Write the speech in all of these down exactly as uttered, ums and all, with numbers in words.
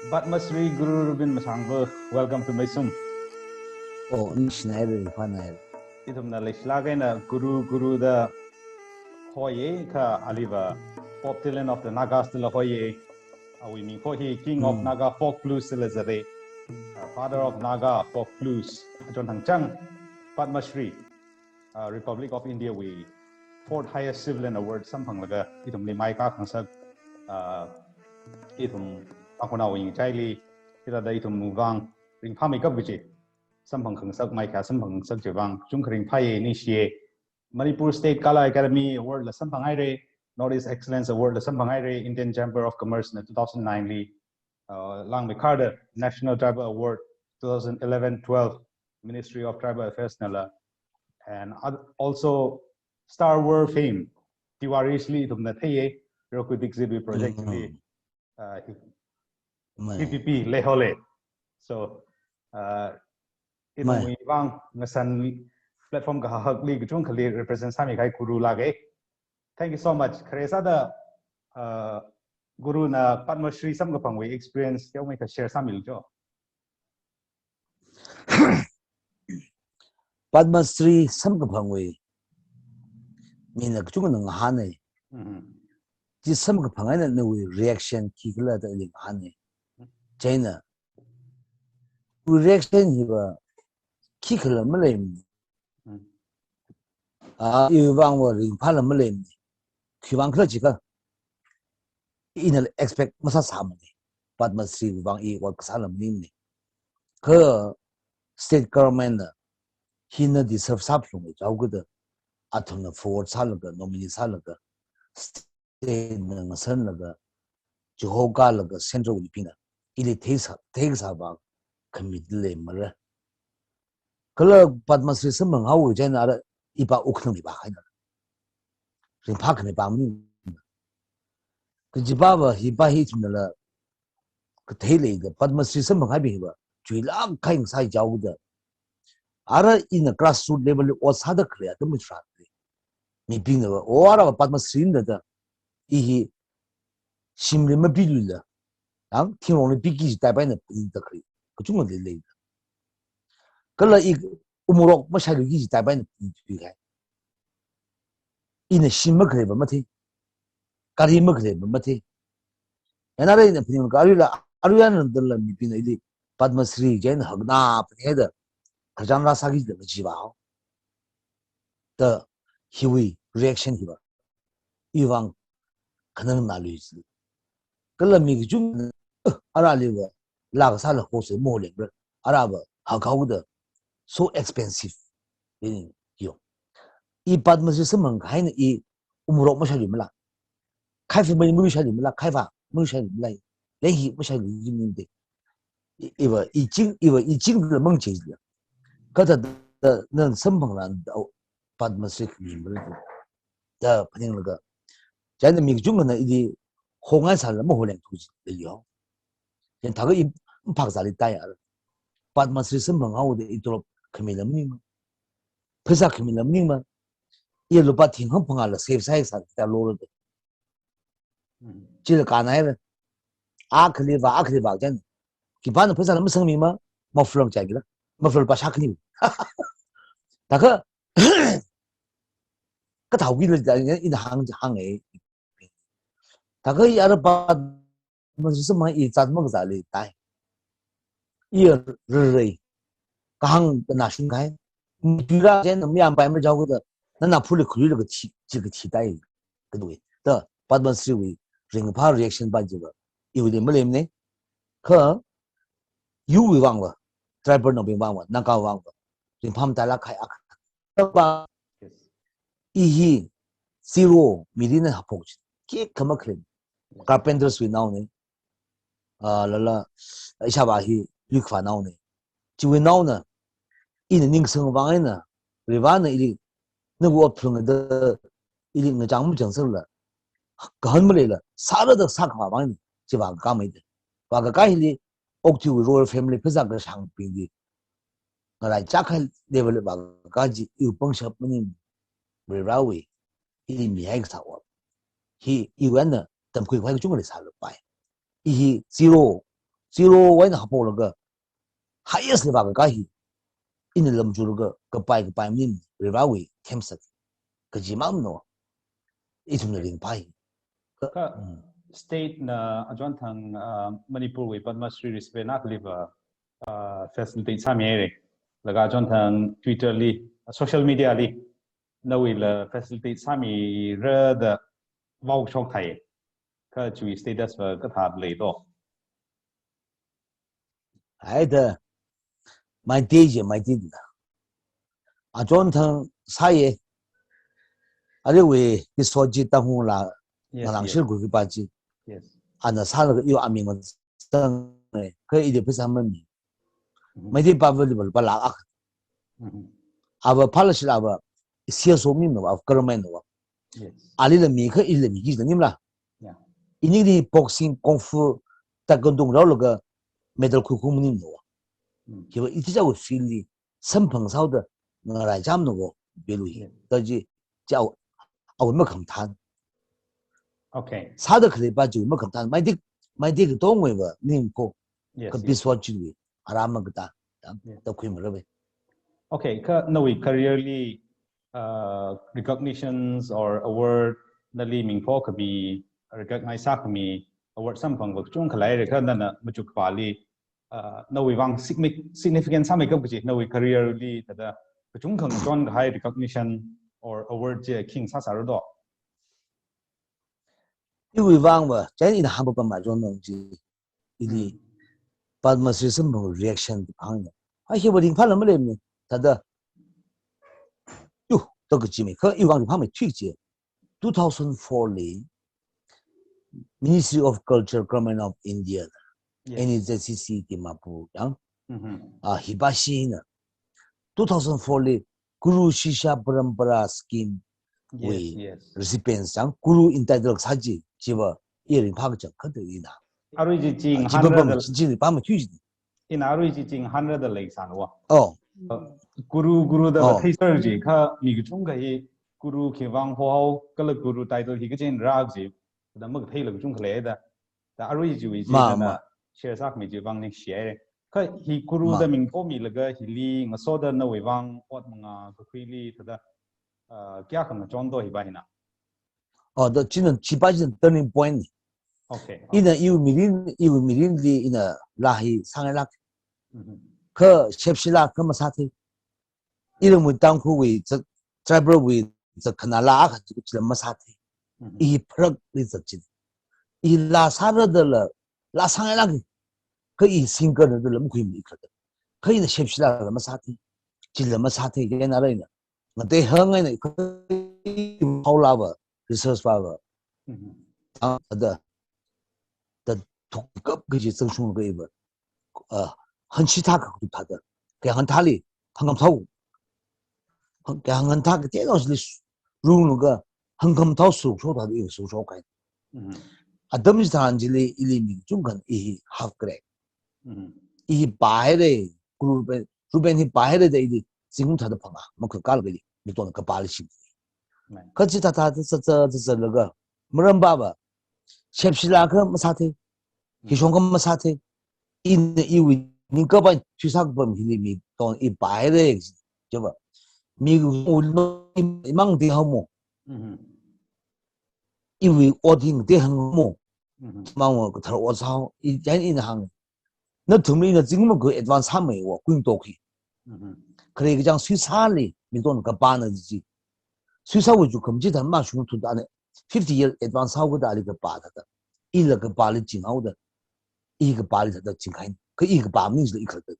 Padma Shri Guru Rubin Mashangva, welcome to Meisum. Oh, ningshinaire, panaire. Ithumna leishilāk eina Guru Guru da hoiya, kha aliva Bob Dylan of the Nagas dala hoiya. Awui ming kho hi King of Hmm. Naga Folk Blues dala zata. Uh, Father of Naga Folk Blues. Achon thangchang Padma Shri, uh, Republic of India wui fourth highest civilian award samphanglaga ithumli maikā khangasak, uh, ithum akhonao ngachaili, hithāda ithumwui vang ringphāmeikap kaji samphang khangasak, maikā samphang khangasak chiwui vang chungkha ringphāya, ningshiya. Manipur State Kala Academy Award la samphanghaira, North East Excellence Award la samphanghaira, Indian Chamber of Commerce na two thousand nine li, uh, langmeikharda National Tribal Award two thousand eleven twelve, Ministry of Tribal Affairs nala, and oth- also Star War fame, Tiwari li ithumna theiya, Rokui Dixit wui project li, Mm. uh, hi- Mai. P P P leihole. So, uh, Mai. ithumwui vang ngasan platform kahahakli kachungkhali represent sāmi kahai Guru lāka. Thank you so much. Khare sāda, uh, Guru na Padma Shri samkaphangwui experience yaomeikha share sāmilu cho. Padma Shri samkaphangwui mina kachungkhana ngahāna. Mhm. Chi samkaphang eina nawui reaction khikhala da ili ngahāna. Chieina, wui reaction hiva khikhala maleimana. Mm. Ah, iwui vangva ringphāla maleimana. Khiwui vang khala jiakha, ina expect masāsāmana. Padma Shri wui vang i ot kasāla maningmana. Kha state government na hina deserve sāphalunga jihaokida, athumna forward sālaga, nominate sālaga, state na ngasanlaga, chihokkālaga central wui mibingna ili theisā, theikasā vang khami leimara. Kala Padma Shri samphanghaowa chieina ara ipā wukhanang mipā haina. Ringphākhamei pā maningmana. Kajipāva hipā hi ithumnala kathei leida, Padma Shri samphanghaibi hiva chuilāk kahai ngasā jihaokida, ara ina grassroot level li ot sāda khalei atam machra. Mibingnava, o, arava Padma Shri na da, i hi shimli mapiluila, ang thingrongli piki kaji type eina phaning da khalei kachungkha leilei. Kala i umorok mashailuiki kaji type eina phaning da khalei. Ina shim makhaleiva mathei, gari makhaleiva mathei. Yana ara ina phaninglaga aruila, aruila nandala mibingna ili Padma Shri chieina hakna phaningda, khararchān rāsāki da kajiva hao. Da hiwui reaction hiva iwui vang khanangnā lui chi. Kala mi kachungkhana, eh, araliva laa kasāla hose mo lembra, arava hakhaoda so expensive. Ini yo. I Padma Shri samphangkahai eina i umorok mashailuimala. Khaifa mai mashailuimala, khaifa mashailuimala. Lenghi mashailuimala. I, iva, i ching, iva, i chingla mang chila. Kathāda nana samphangla, o, Padma Shri khami mara da phaninglaga. Chieina mi kachungkhana ili hongai sāla maholeng thuji leyo. Chieina thākha i phak zali tai ara. Padma Shri samphanghaoda i tolop khamila maningma, pheisā khamila maningma, i lupā thing hangphangāla save sāsā da lora da. Mhm. Chila kānhaira. Akhaliva, akhaliva chieina. Khipāna pheisāla masangmima, muffler chai kila. Muffler pā shākhani. Thākha, kathāwuikila da ina hāng, hānga. Thākha i ara Padma Shri samphang i zat makazāli tai. I rarei. Kahāng kana shungkahai. Muthuira chieina mayāmpai majihaokida, nana phuli khuilaga thi, chi kathi tai. Kadui. Da Padma Shri wui ringphā reaction pā chiva iwuili maleimana. Kha, yuwui vangva, tribal naobing vangva, Naga vangva, ringphā matailāk kahai akha. Ba, Yes. i hi zero mili na haphok chi. Khikha makhalei. Carpenters wui naona. Ah, lala, ishāvā hi luikhavā naona. Chiwui naona, ina ningsang vang eina, Varena ili, nawui ot phungda, ili ngachang machang sāla, kahān maleila, sāra da sākhavā vang eina, chiva kakā maida. Vākakā hili, okathuiwui royal family pheisā kashāngbingli ngaraichak kahai level vākakā chi iwui pangshap maningmana, Varewui ili mihai kasā ot. Hi iwui eina tamkhui khavai kachungkha leisālapai. I hi zero zero wui eina haophoklaga highest level vākaka hi, ina lamchurlaga kapai kapai maning, Varivarawui themsak kajimang no, ithumna ringphai. Kha, mm, state na achonthang, uh, Manipur wui Padma Shri respect na kaliva, uh, facilitate sāmihaira. Laga achonthang Twitter li, uh, social media li, nawuila facilitate sāmira da vaoshok thai. Kha chiwui status va kathā lei to? Haida, maitei je, maitei da. Achonthang sāya. Arui Biswajit Tangkhul la, yes, ngalang, yes, shirkhui kapai chi. Yes. Ana sālaga iwui aming zanga, kha ili pheisā mami. Mhm. Maitei pāva li pala ak. Mhm. Ava phalashila ava C S O maningmana, ava government na. Yes. Alila mi kha, ilila mi kajina maningmala. Yeah. Inili boxing, kung fu, taekwondo raolaga medal khuikhui maningmana. Mm. Hiva ithum chao field li samphang sāhaoda ngaraicham no ko belu hi. Yeah. Taji chao awui makhamathān. Okay. Sāda khalei pa chiwui makhamathān. Maitei, maitei katongwui va ning ko. Yes, ka, yes, Biswajit wui aram makatā, ya, yeah, da khuimara ve. Okay, kha nawui career li, uh, recognitions or award, nali ming phokhami, recognize sākhami award samphang va kachungkha leira, kha nana machuk kapā li, uh, nawui vang signi-, significant sāmeikap kaji, nawui career li thāda kachungkha ngachon kahai recognition or award chi khi sāsāra do? Iwui vang va, chieina ina hāngpam achonthang chi, ili, mm, Padma Shri samphang reaction phangna. Ai, hiva ringphāla maleimana, thāda. Yu, to kaji mi, kha iwui vang ringphāmeithui chi. Two thousand four li, Ministry of Culture, Government of India, yes, N H I D C Dimapur yang, mm-hmm, ah, hi pāshina. Two thousand four li, Guru Shishya Parampara Scheme, yes, wui, yes, recipients yang, Guru entitle sā chi, chiva, i ringphā kachangkhat da ina. Arui chi ching, ah, chi hānra pam, da, chi, chi pam thui chi. Ina arui chi ching hānra da leisāna wa. Oh. Uh, Guru, Guru da, oh, va theisāra chi, kha mi kachungkha hi Guru khivang hohao, kala Guru title hi kachen rā chi, da makatheila kachungkha leida. Da arui chiwui chi, ma, nana, ma, share sākhami chiwui vang ningshihaira. Kha hi Guru, ma, da ming phomilaga hili ngasoda nawui vang ot manga kakhuili thāda, uh, kayākha ngachon do hiva hina? Oh, da china, chi pa china turning point. Okay, okay. Ina iwui mirin, iwui mirinli ina laa hi sāngailāk. Mm-hmm. Kha shepshila kha masāthei. Iramwui Tangkhulwui zat, tribal wui zat khana laa kha chila masāthei. Mm-hmm. I pharakli zat chi. I laa sāra dala, laa sāngailāk. Kha i singer na dala makhuimi kha. Kha ina shepshila la masāthei. Chila masāthei, yana ra ina. Ngatei hāngngaina, i haola va, research pa va. Mm-hmm. Thāda, da thukkap kaji zangshunglaga i va, ah, hanshi thākha kathā thāda. Kayānghan thāli, hangkhamthao. Hang-, kayānghan thā kateonaoli s-, runglaga, hangkhamthao sukshok thāda i sukshok kahai. Mm-hmm. Atam chitharan chili ili mi kachungkhan i hi hapkare. Mm-hmm. I hi pāhaira, Guru Ruben, Ruben hi pāhaira da ili zingkum thāda phangā, makakal kali, mi tongna kapāli shim. Right. Kha chithā thāda sā, sā, sā, sālaga, maram pa va, shepshila kha masāthei, hi shong kha masāthei, ina iwui ningkapa thuisā kapam hili mi tong i pāhaira, chiva. Mi u-, i mang te hamo. Mm-hmm. Iwui ot hi te hangmo. Mm-hmm. Mang wa kathar ot sāhao, i, chieina ina hāng. Nathumli ina zingkum akha advance sāmei wa, kuing tok hi. Mm-hmm. Khare kachang suisāli, mi tongna kapāna chi. Suisāwui zukkham chithā mashung thuda ne, fifty year advance sāhao kada ali kapā thāda. Ila kapāli chinghaoda. I kapāli thāda chingkahai. Kha i kapā maningla i khalda.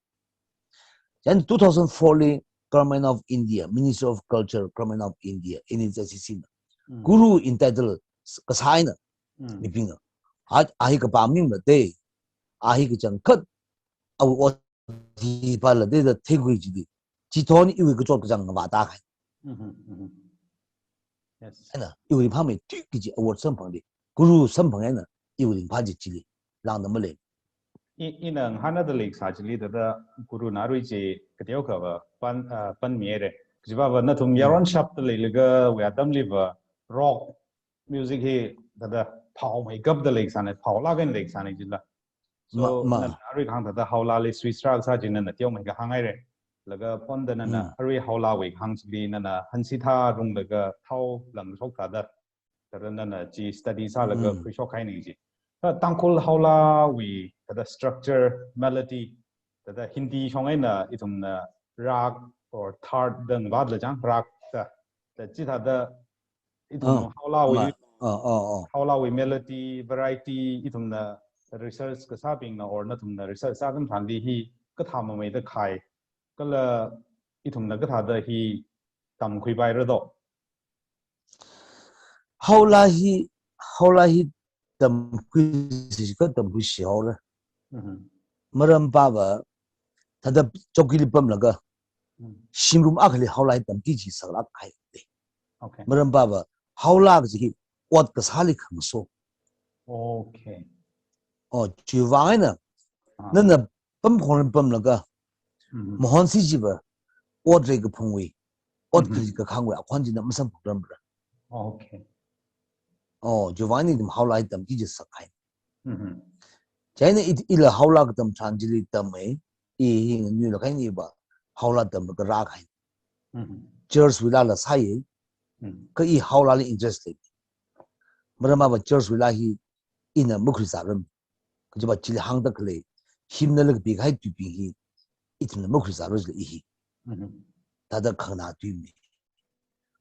Then two thousand four li, Government of India, Ministry of Culture, Government of India, N H I D C na. Mm. Guru entitle s-, kasā eina, mm, mibingna. A, a hi kapā maningla te, a hi kachangkhat, awui ot hi pāla te da theikhui chili. Chithāda iwui kachot kachāng ngavā tākahai. Mm-hmm, mm-hmm. Yes. Eina, iwui ringphāmeithui kaji award samphangli, Guru samphang eina, iwui ringphā chi chili, lāngda malei. I, ina ngahānda leisā chili thāda Guru na arui chi kateokha va pan, ah, panmihaira. Kajiva va nathum, mm, yaron shapda leilaga wui atamli va rock music hi thāda phaomeikapda leisāna, phaolāk eina leisāna chila. So, ma, ma. Nana arui kahāng thāda haolali sui sāra kasā chi nana teomeikha hānghaira. Laga phonda nana, mm, arui haolawui kahāng chili nana hansi tharunglaga thao lang shokthāda, thāda nana chi study sālaga, mm, khuishokhaina chi. Thāda Tangkhul haolawui thāda structure, melody, thāda Hindi shong eina ithumna rag or thar da ngavātla chang, rag da. Thāda chithāda ithum, oh, haolawui, ma, oh, oh, oh, haolawui melody, variety, ithumna research kasābingna or nathumna research sā atam tharanli hi kathā mameida khai, kala ithumna kathāda hi tamkhuipaira do? Haola hi, haola hi tamkhui si, ka tamkhui si haora. Mhm. Maram pava, thāda chowkili pamlaga, mm, shimrum akhali haola hi tamki chi saklāk kahai. Okay. Maram pava, haola kaji hi ot kasāli khangaso. Okay. Oh, chiwui vang eina, ah, nana pamkhongli pamlaga, mhm, mahonsi chiva, ot reikaphungwui, ot, mhm, kali kakhangwui akhon china masamphangramra. Okay. Oh, chiwui vang eina ithum haola hi tamki chi sakhai. Mhm. Chieina i, ila haola katam tharan chili tamhai, i hi nganuilakha eina iva, haola tamlaga rākahai. Mhm. Church wuila la sāya, mhm, kha i haolali interest lei. Maram pava church wuila hi ina makhuizāram. Kajiva chili hāngda khalei, hymn la kapikahai tuibing hi, ithumna makhuizāra jila i hi. Mhm. Thāda khangna tuimi.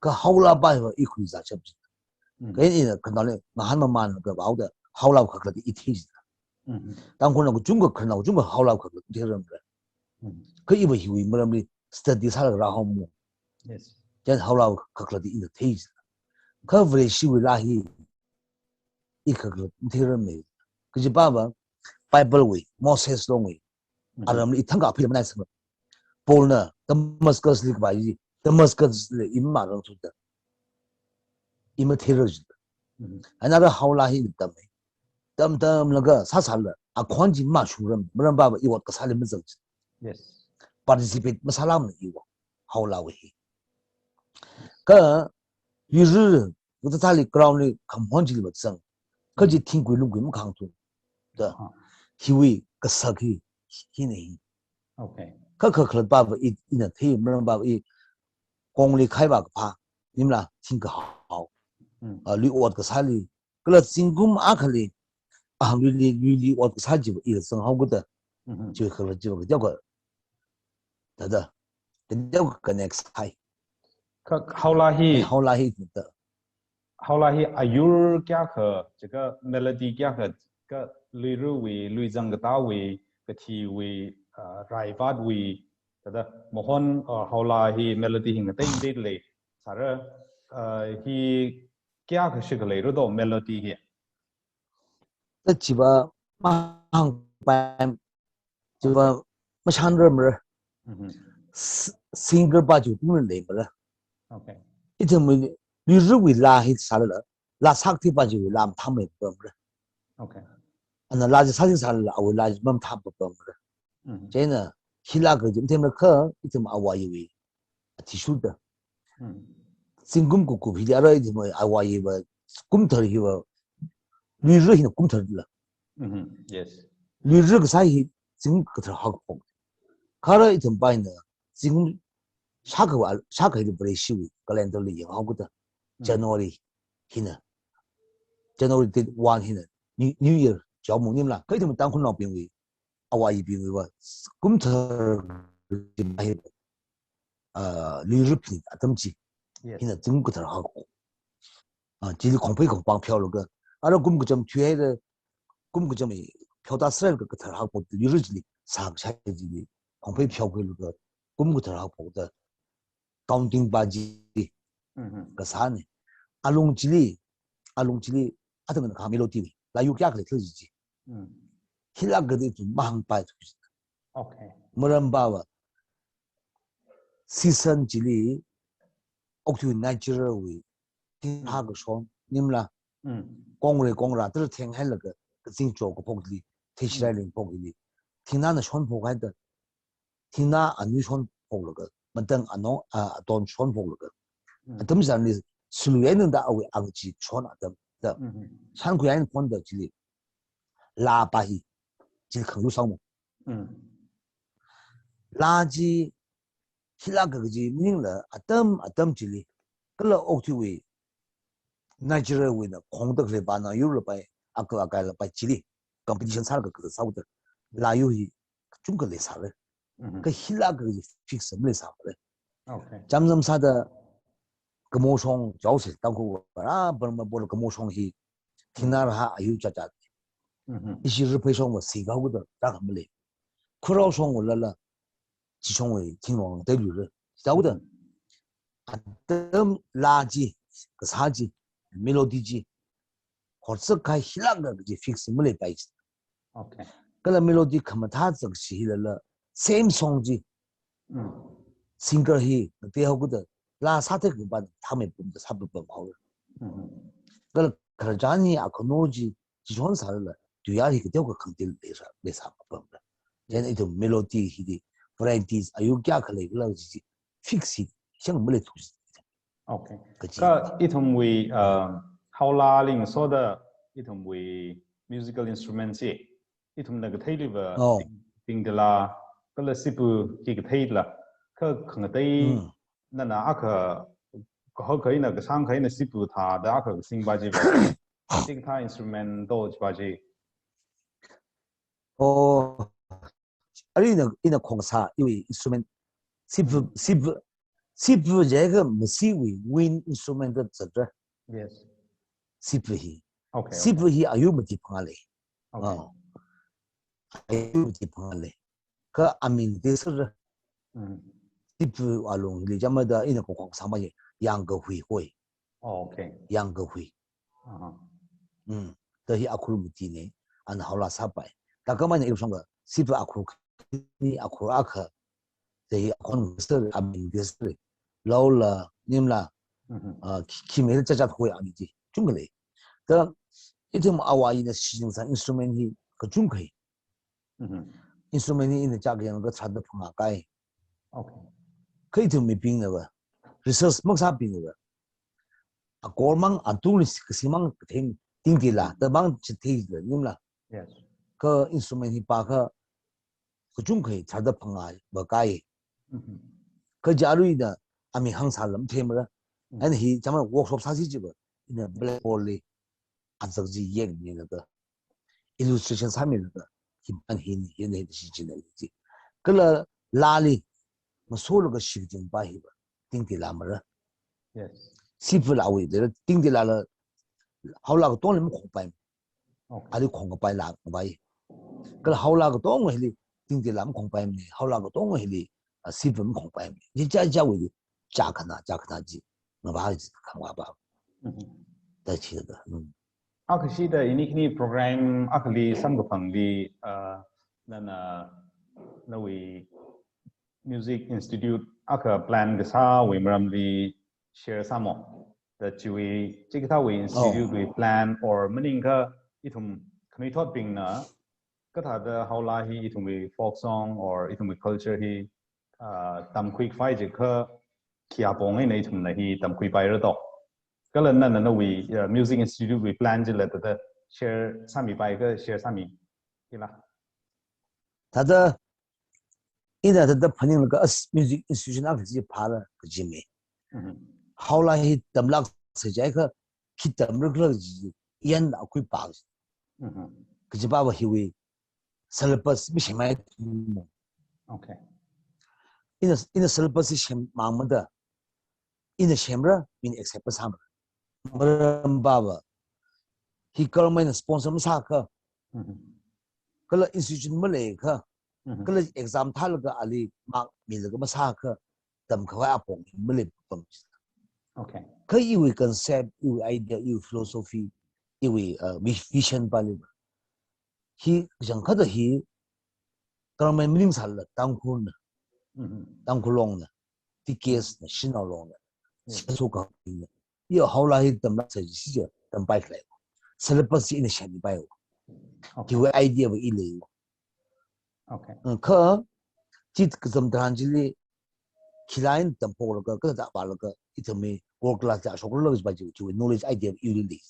Kha haola pa hiva i khuizāshap chi. Mhm. Kha ina khanali ngahān mamān kha haoda haola kakhalat i thei chi. Mhm. Tangkhulnao kachungkha, khararnao kachungkha haola kakhalat theiramra. Mhm. Kha iva hiwui maramli study sālaga rāhaomo. Yes. Chieina haola kakhalat ina thei chi. Kha Vareshiwui laa hi i kakhalat theirama. Kajiva Bible wui, Moses longwui, mhm, aramli i thangkha phila manaisang. Paulna Damascus li kavai, Damascus li i marang suda, i matheira jida. Mhm. Eina ara haola hi tammi. Tamtamlaga sāsāla, akhon chi mashungramma, maram pava i ot kasāli mazang chi. Yes. Participate masālamana iva, haolawui hi. Kha, yuzu, kata thāli ground li khamahon chili mazang. Kaji, mm, thingkui lungkui makhangthu. Da. Ah. Hiwui kasak hi, hina hi. Okay. Kha kakhalat pava i, ina thei, maram pava i, kongli khaiva kaphā, nimla, thing kahao. Mm. Ah, lui ot kasāli, kala zingkum akhali, ahang luili, luili ot kasā chiva i zanghaokida, mhm, chiva kakhalat chiva kateokha. Thāda, kateokha connect sāhai. Kha haola hi, haola hi thāda. Haola hi ayur kayākha, chikha melody kayākha, kha luiruwui, luizang katāwui, kathiwui, ah, raivātwui, thāda mahon, ah, haola hi melody hi ngatei ngatei lei, sāra, ah, hi kayākha shikha leira do melody hi. Thāda chiva mahāngpai, chiva mashānramra. Mhm. S-, singer pa chi tungna leimara. Okay. Ithumwui, luiruwui laa hi sālala, laa sakthi pa chiwui laa mathāmeipamra. Okay. Ana laa chi sāsi sālala, awui laa chi mamathāpapamra. Mhm. Chieina, hila kaji mathemra kha, ithum āwo āyiwui athishurda. Hmm. Zingkum kakup hili ara ithumwui āwo āyiva, kumthar hiva, luira hina kumtharla. Mhm, yes. Luira kasā hi zingkum kathar haokaphok. Kha ara ithum pa hina, zingkum shākha, shākha hili Vareshiwui calendar li yanghaokida. Hmm. January hina. January date one hina. New, New Year, jaomu nimla. Kha ithum Tangkhulnaobingwui āwo āyibingwui va, kumthar hi, ah, luira phani atam chi. Yes. Hina zingkum kathar haokaphok. Ah, chili khongphei khongpang pheolaga, ara kum kacham thuihaida, kum kacham hi pheoda sālaga kathar haokaphok, luira chili sākashai chili khongphei pheokhuilaga, kum kathar haokaphokda, counting pa chi, mhm, kasāna. Alung chili, alung chili, atam eina kha melody wui, laa yur kayākha leikhala chi chi. Mm. Hila kaji ithum mahāngpai thu. Okay. Maram pava, season chili, okathui natural wui, thingna, mm, kashon, nimla, mm, kongrei kongrā tara thenghailaga, kazing cho kaphokli, theishirai, mm, ringphokli, thingnana shonphokhaida, thingna anui shonphoklaga, matang anong, ah, aton shonphoklaga. Mm. Atam chitharanli, sulu eina da awui ang chi shon atam da. Mm-hmm. Shankhui eina phonda chili. Laa pa hi. chi khangalu sāmo. Mm. Laa chi, hila kaji maningla atam, atam chili, kala okathuiwui natural wui eina khongda khalei pāna yurlapai, akha akha lapai chili, competition sālaga kasā sāda, laa yur hi kachungkha leisāra. Mhm. Kha hila kaji fix maleisāmara. Okay. Chānjam sāda kamoshong, jaose, Tangkhul, ah, Burma border kamoshong hi, thingna raha ayur chachat. Mhm. Ishi ripheishongva sikahaoda, rākha malei. Khuraoshongva lala, chishongwui thinglong tei lura. Sāhaoda, atam laa chi, kasā chi, melody chi, hotsakahai hila kaji fix maleipai chi. Okay. Kala melody khamathā zakshi hilala, same song chi, Mm. singer hi, ngateihao kuda, laa sāthei kapan, thāmeipamda sāpapam haora. Mhm. Kala khararchan hi akhano chi, chishon sālala, tuiyār hi kateokha khangateili leisā, leisāpapamra. Chieina ithum melody hili, varieties, ayur kayākha leikhala chi, fix hi, shang maleithu. Okay. Kachi. Kha ithumwui, uh, haolali ngasoda ithumwui musical instruments hi, ithumna katheiliva Oh. ting-, tingtila, kala siphu chi katheila, kha khangatei Mm. nana akha, kahak eina, kasāngkha eina siphu thāda akha kasingpa chiva. Chikathā instrument to chipa chi. Oh, arui ina, ina khongsā, iwui instrument. Siphu, Mm. siphu, siphu jiakha masiwui wind instrument da zatra. Yes. Siphu hi. Okay, okay. Siphu hi ayur mati phangā lei. Okay. Oh. Ayur mati phangā lei. Kha aming tesar. Mm. Siphu alungli jamada ina khong khongsāma ye, yangkahui hoi. Oh, okay. Yangkahui. Aha. Mm. Da hi Akhur mati ne, ana haola sāpai. Da khamana ilushongkha, siphu Akhur ni Akhur akha. Da hi akhon tesar, aming tesar. Laola, nimla, Mhm. ah, khi, khi mei chachat hoi ani chi, chungkha lei. Da, ithum āwo āyina shichin sā instrument hi, kachungkha hi. Mhm. Instrument hi ina chak yanglaga tharāda phangā kai. Okay. Kha ithum mibingnava, research makasābingnava, akormang atungli si-, kasimang kathei tingtila, da mang chithei la, nimla. Yes. Kha instrument hi pākha, kachungkha hi tharāda phangāva kai. Mhm. Kha jaruida, aming hāngsā lam theimara. Mhm. Ana hi, chama workshop sāsi chiva, ina blackboard li, azak chi yangmilaga, illustration sāmilaga, hi pan hi ni, hi ni, hi ni, hi ni, hi ni. Kala laali, masolaga shichinpa hiva, tingtila mara. Yes. Siphu laawui, dera tingtila la, haola katongli makhongpai. Okay. Ali khongkapai la, pai. Kala haola katong hili, tingtila makhongpai ni, haola katong hili, ah, siphu makhongpai ni. Chi cha cha wui, cha khana, cha khana chi, ngava chi khangva pa. Mhm. Da chi da. Mm. Akha shida ini khani program akhali samkaphangli, uh, nana, nawui Music Institute akha plan kasāwui maramli share sāmo. Da chiwui, chikathāwui institute Oh. wui plan or maningkha ithum khanuithotbingna, kathāda haola hi ithumwui folk song or ithumwui culture hi, uh, tamkhuikhavai jiakha, khi apong eina ithumna hi tamkhuipaira to. Kala nana nawui, uh, Music Institute wui plan chila thāda share sāmipaikha share sāmi. Ila. Thāda, ina thāda phaninglaga as music institution akha chi phāra kaji mi. Mhm. Haola hi tamlāksei jiakha, khi tamrakhala kaji, yan akhui pa. Mhm. Kaji pava hiwui, syllabus mi shemai mo. Okay. Ina, ina syllabus hi shemmangmada, ina semra, mina accept masāmara. Maram pava, hi government na sponsor masākha, Mhm. kala institution maleikha, Mhm. kala exam thālaga ali mark milaga masākha, tamkhavai apong maleipam. Okay. Kha iwui concept, iwui idea, iwui philosophy, iwui, uh, vi-, vision pali. Hi, jangkhada hi, government maningsāla Tangkhulna, Mhm. Tangkhul Longna, T K S na, Shanao Longna, Yes. Siaso Kahakna. Iya haola hi tamlāksei chi chi tampai khalei. Syllabus chi ina sempai. Okay. Chiwui idea va i lei. Okay. Mm, kha, chi kazam tharan chili, khi line tamphoklaga, kathāda pālaga, ithumwui world class da shoklaga jiva chi, chiwui knowledge idea iwui lei.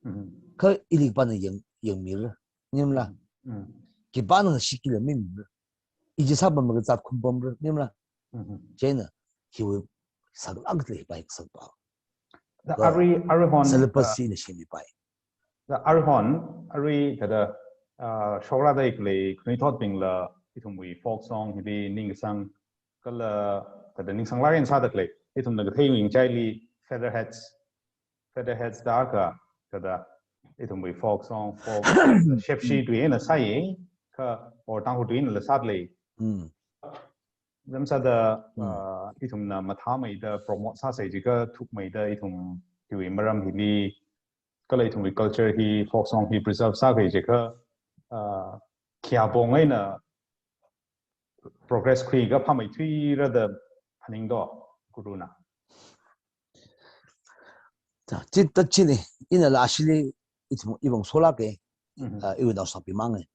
Mhm. Kha ili pana yang, yangmira. Nimla. Mm. Khipāna shikila mi mi. Iji sāpam ka zat khumpamra, mimla. Mhm. Chieina, hiwui saklāk lei pai kasakpa. Da Ka arui, arui hon, syllabus uh, china shimipai. Da arui hon, arui thāda, uh, shokra da iklei, knuithotbingla, ithumwui folk song, hili ningsang, kala, thāda ningsanglāk eina sāda khalei, ithumna kathei wing chaili, featherheads, featherheads da ka, thāda, ithumwui folk song, folk, shepshi tui eina sāi, ka, or Tangkhul tui einala sāda lei. Mm. Lamsāda, uh, ithumna mathāmeida promote sāsai jiakha thukmeida ithum hiwui maram hili, kala ithumwui culture hi, folk song hi preserve sākahai jiakha, uh, khayā pong eina progress khuiakha phāmeithuira da phaningdo, Guruna. Ta, chi, ta chini, inala ashili, ithum, iwui vang solāka, Mhm. uh, iwui naosāpi mang e.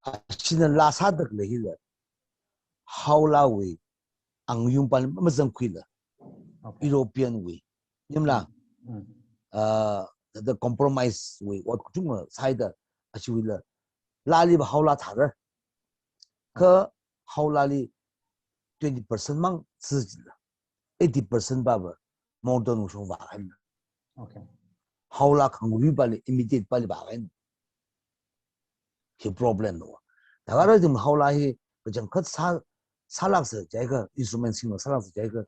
Achinala sāda khalei hila, Haolawui, angyungpāli mazangkhuila, Okay. European wui, nimla, Mm. uh, the compromise wui, ot kachungkha sāhaida, achiwuila, laali va Haola thāra. Kha Haolali twenty percent mang sijila. Eighty percent pa va modern wui shong vāhaina. Okay. Haola khangarui pali, immediate pali vāhaina. Hi problem lo. Thākha ara ithum Haola hi kachangkhat sā, sālāksa jiakha, instrument singla sālāksa jiakha,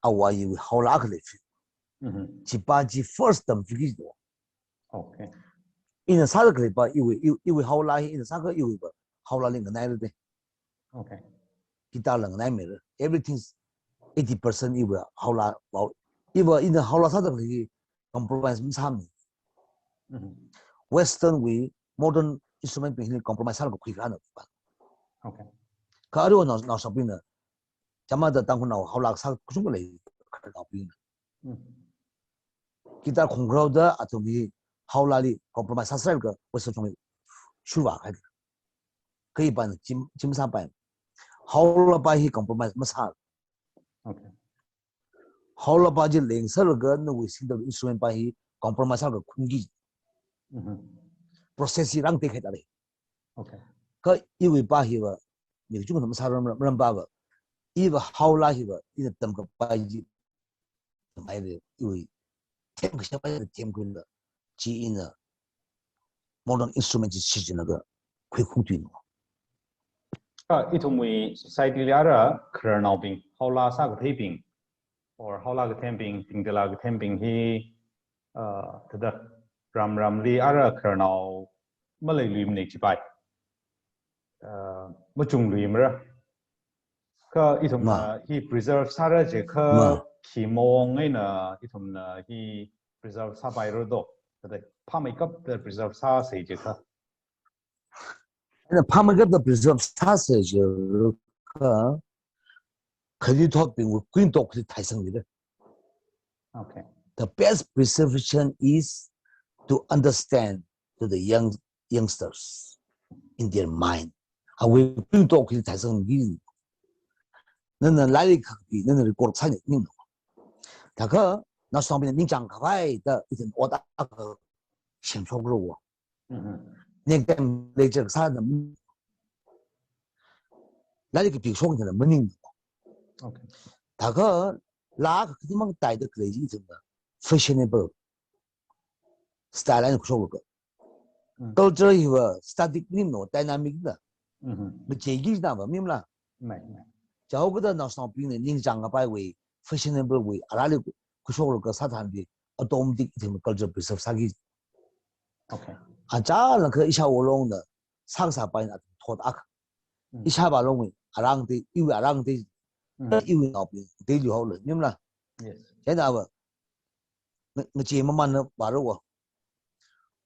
awui Haola akha lei fi. Mhm. Chipa chi first tamfiki do. Okay. Ina sāda khalei pa iwui, iwui, iwui Haola hi, ina sākha iwui pa Haolali nganai rade. Okay. Guitar la nganai mira. Everything's eighty percent iwui Haola, wow. Iwui ina Haola sāda khalei hi compromise masāmi. Mhm. Western wui modern instrument bing hili compromise sālaga khuikharāna pa. Okay. Kha arui nao, naosābingna, chāmada Tangkhulnao Haola sā kachungkha lei, khararnaobingna. Mm. Guitar khongkharao da athum hi Haolali compromise sāsālaga Western shongli shurvākahai. Kha ipana chi, chi masāpai. Haola pa hi compromise masā. Okay. Haola pa chi lengsālaga nawui singda instrument pa hi compromise sālaga khunki. Mhm. Process hi rāng tekhai tare. Okay. Kha iwui pa hi va, mi kachungkhana masāram, ram, ram pa va. Iva Haola hi va, ina tamkapai chi, tamkapai le, iwui, themkashap pa themkhuila, chi ina, modern instrument chi shichinlaga, khuikhung tuino. Ah, ithumwui society li ara, khararnaobing, Haola sākatheibing, or Haola kathembing, Tingtila kathembing hi, uh, thāda ram ramli ara khararnao maleiluimana chipai. Uh, machungluimara. Kha ithumna Ma. hi preserve sāra jiakha Ma. khi mong eina ithumna hi preserve sāpaira do. Thāda phāmeikapta preserve sāsai jiakha. Ina phāmeikapta preserve sāsai jiakha, khanuithotbingwui kuingatok hi theisangmira. Okay. The best preservation is to understand to the young, youngsters in their mind. Awui kuingatok hi theisangmi. Nana lairik khak pi, nana record sānganing. Thākha, naosābingna ningchāngkhavai da, ithum ot akha semshokra wo. Mhm. Next time lecture sāda, lairik kapi shok thāda maning. Okay. Thākha, laa kathumang taida khalei chi ithumna fashionable style eina khuishokra. Mm. Culture hi va static nim no, dynamic na. Mhm. Macheiki na va mimla. Mai, mai. Chihaokada naosābingna ningchāngkapaiwui, fashionable wui, arali khuishoklaga sāthanbi, automatic ithum culture preserve sāki. Okay. Achālakha ishāwo longna, sākasā paina thot akha. Mm. Ishāva longwui, arang te, iwui arang te, Mm. iwui naobing, te lihaola, mimla. Yes. Chieina va, nga-, ngache mamānna vāra wo.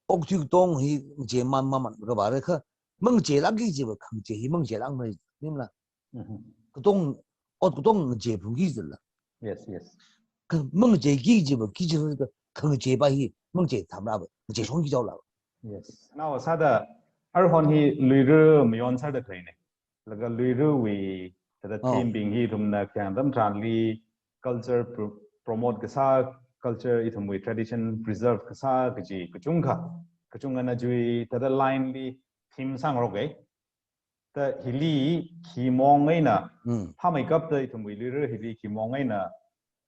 Okathui katong hi ngache mamān, mamānlaga vāra kha, mangachelākki jiva, khangache hi mangachelākmara, mimla. Mhm. Katong, ot katong ngachephungki jila. Yes, yes. Kha mangacheiki jiva, ki jiva, khangache pa hi, mangache thamra va, ngache shongki jaola va. Yes. Nao sāda, arui hon hi Luira mayon sāda khaleina. Laga Luirawui, thāda Oh. theme bing hi ithumna khayang atam tharanli culture pro-, promote kasā, culture ithumwui tradition preserve kasā kaji kachungkha, kachungkhana jui, thāda line li, theme sāngarok e. Ta hili khi mong eina, mm, phāmeikapta ithumwui luira hili khi mong eina,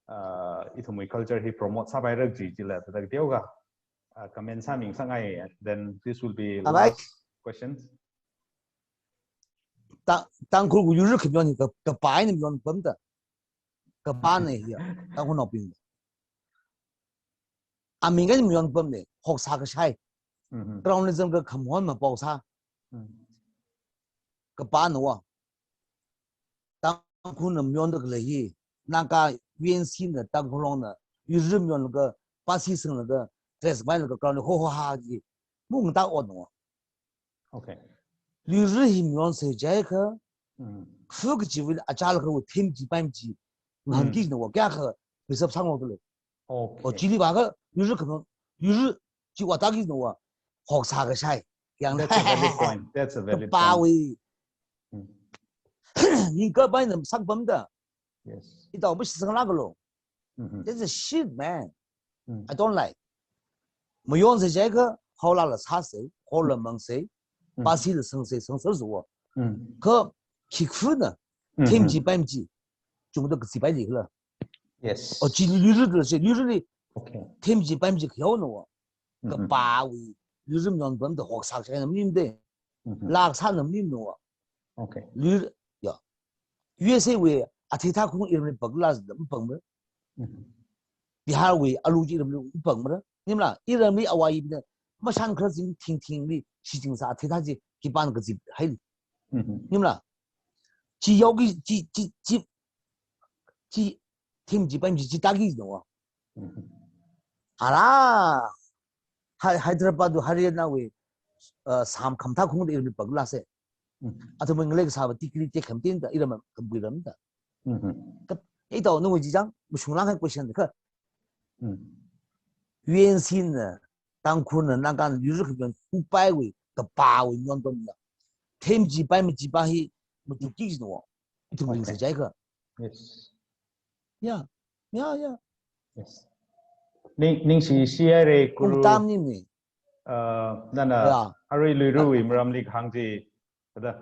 uh, ithumwui culture hi promote sāpairak chi chila ta teokha, uh, comment sāmi ngasakngai, then this will be, alright, last questions. Ta, Tangkhul wui luira khi myon hi ka, kapā eina myon pamda. Kapāna hiya, Tangkhulnaobing. Aming eina myon pamna, hoksā kashai. Mhm. Crownism ka khamhon mapao sā. Mhm. Kapāna wa. Tangkhulna myonda khalei hi, Naga U N C na Tangkhul Longna, luira myonlaga, pasi singlaga, dress pailaga, crown ho ho ha ji. Mung ta ot no. Okay. Luira hi myonsa jiakha, mm, khu kajiwui achālakha theme chi paimi chi, ngahānki, mm, na wa kayākha, reserve sāngarokta lei. Okay. O chili vākha, luira khamyon, luira chi vātaki na wa, hoksā kashai. Yang that's a valid point. That's a valid point. Kapāwui. Mm. Ning kapai na sak pamda. Yes. Ithum bashi sangla kalo. Mm-hmm. That's a shit, man. Mm. I don't like. Mayonsa jiakha, haolala sāsa, haola mangsa, mm, pasila sangsa, sangsa zuwa. Mm. Kha, khi khuna, mm-hmm, theme chi paimi chi, chungda kazi pai li khala. Yes. O chi luira da se, luira li. Okay. Theme chi paimi chi khayao no wa. Mm-hmm. Kapāwui, luira myon pamda hoksā kashai na maning de. Mm-hmm. Lak sā na maning no wa. Okay. Luira, ya. U S A wui athei thākhung iramli pagla da mapangmara. Mm-hmm. Bihar wui alu chi iramli mapangmara. Nimla, iramli awai bina, mashan khala zing thing thingli, shi zing sā athei thā chi, khipāna kazi hai. Mm-hmm. Nimla. Chi yaoki, chi, chi, chi, chi, theme chi paimi chi, chi taki no wa. Mm-hmm. Ara, Hy-, Hyderabad wui Haryana wui, uh, sam khamathā khungda iramli pagla se. Mm. Athumwui ngalei kasāva tikli te khamtin da, iram khambuiram da. Mm-hmm. Ka, ito nungwui jijang, mashunglang hai question da kha. Mm. U N C na, Tangkhulna, Nagana, luira khamyon, kupaiwui, kapāwui myon pamda. Theme chi paimi chi pa hi, machukki no wa. Ithum, okay, ringsa jiakha. Yes. Yeah. Yeah, yeah. Yes. Ning, ningshi shihaira Guru. Ungtam ni ni. Uh, nana, yeah, arui luirawui maramli kahāng chi, kada,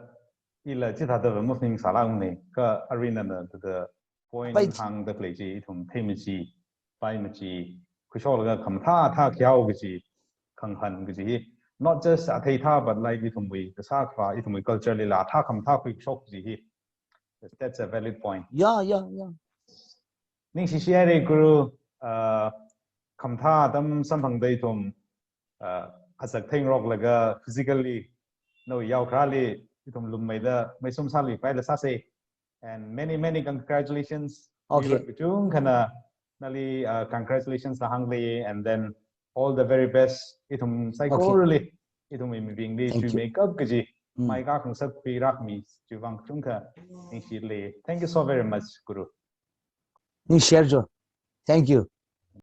ila chithāda va mafning sālāng ni, kha arui nana, kada, point, pai chi, hāngda khalei chi, ithum theme chi, paimi chi, khuishoklaga khamathā thā khayao kaji, khangahān kaji hi. Not just athei thā, but like ithumwui, kasā khavā, ithumwui culture lila thā khamathā khuishok kaji hi. That's a valid point. Yeah, yeah, yeah. Ningshi shihaira Guru, uh, khamathā atam samphangda ithum, uh, azak theingaroklaga physically, nawui yaokharāli, ithum lummeida, meisum sāli paila sāsa. And many, many congratulations. Okay. Kachungkhana, nali, uh, congratulations la hāngli, and then all the very best. Ithum, okay, saikorali, ithum mibingli, thank you, chuimeikap kaji, mm, maikā khangasak khuirakmi chiwui vang kachungkha ningshili. Thank you so very much, Guru. Ningshi haira. Thank you.